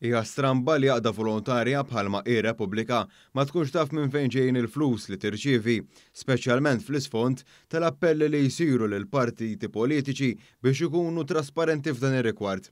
Hija stramba li għaqda volontarja bħalma hi Repubblika ma tkunx taf minn fejn ġejjin il-flus li tirċievi, speċjalment fl-isfond tal-appelli li jsiru lill-partiti politiċi biex ikunu trasparenti f'dan ir-rigward.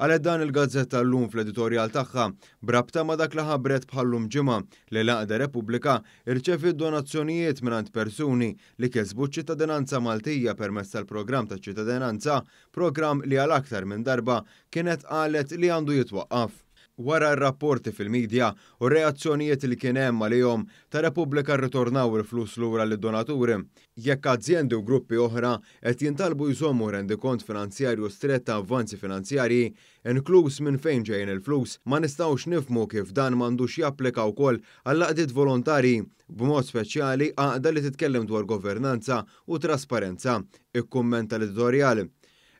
Qalet dan il-gazzetta llum fl-editorjal tagħha b'rabta ma' dak li ħabbret bħal-lum ġimgħa li l-għaqda Repubblika rċeviet donazzjonijiet mingħand persuni li kisbu ċ-ċittadinanza Maltija permezz tal-programm taċ-ċittadinanza, programm li għal aktar minn darba kienet qalet li għandu jitwaqqaf. Wara r-rapporti fil-midja u r-reazzjonijiet li kien hemm għalihom, ta' Repubblika rritornaw il-flus lura lid-donaturi. Jekk azjendi u gruppi oħra qed jintalbu jżommu rendikont finanzjarju strett ta' avvanzi finanzjarji, inkluż minn fejn ġejjin il-flus, ma nistgħux nifhmu kif dan m'għandux japplika wkoll għall-għaqdiet volontarji, b'mod speċjali għaqda li titkellem dwar governanza u trasparenza, ikkummenta l-editorjal.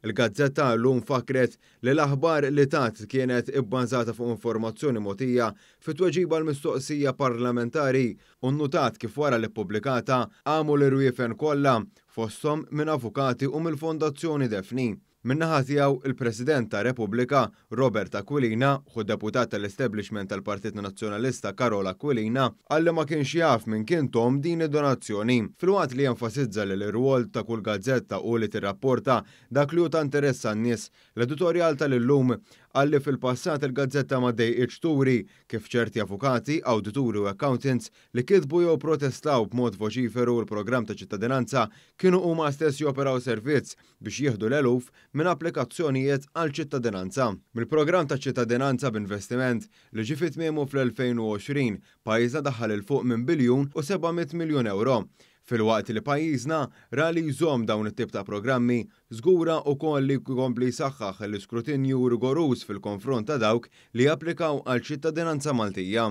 Il-gazzetta illum fakkret li l-aħbar li tat kienet ibbażata fuq informazzjoni mogħtija fi tweġiba għal mistoqsija parlamentari u nnutat kif wara li ppubblikata qamu l-irwiefen kollha, fosthom minn avukati u mill-Fondazzjoni Daphne. Min-naħa tiegħu, il-President ta' Repubblika, Robert Aquilina, ħu deputat tal-establishment tal-Partit Nazzjonalista Karol Aquilina, qal li ma kienx jaf min kien thom din id-donazzjoni. Filwaqt li enfasizza li l-irwol ta' kull gazzetta hu li tirrapporta dak li hu ta' interess għan-nies, l-editorjal tal-Illum qal li fil-passat il-gazzetta ma ddejqitx turi kif ċerti avukati, awdituri u accountants li kitbu jew protestaw b'mod voċiferu l-programm ta' ċittadinanza kienu huma stess joperaw servizz biex jieħdu l-eluf minn applikazzjonijiet għal ċittadinanza. Mill-programm ta' ċittadinanza b'investiment li ġie fi tmiemu fl-2020, pajjiżna daħħal 'il fuq minn biljun u 700 miljun ewro. Filwaqt li pajjiżna ra li jżomm dawn it-tip ta' programmi, żgura wkoll li jkompli jsaħħaħ l-iskrutinju rigoruż fil-konfront ta' dawk li japplikaw għal ċittadinanza Maltija.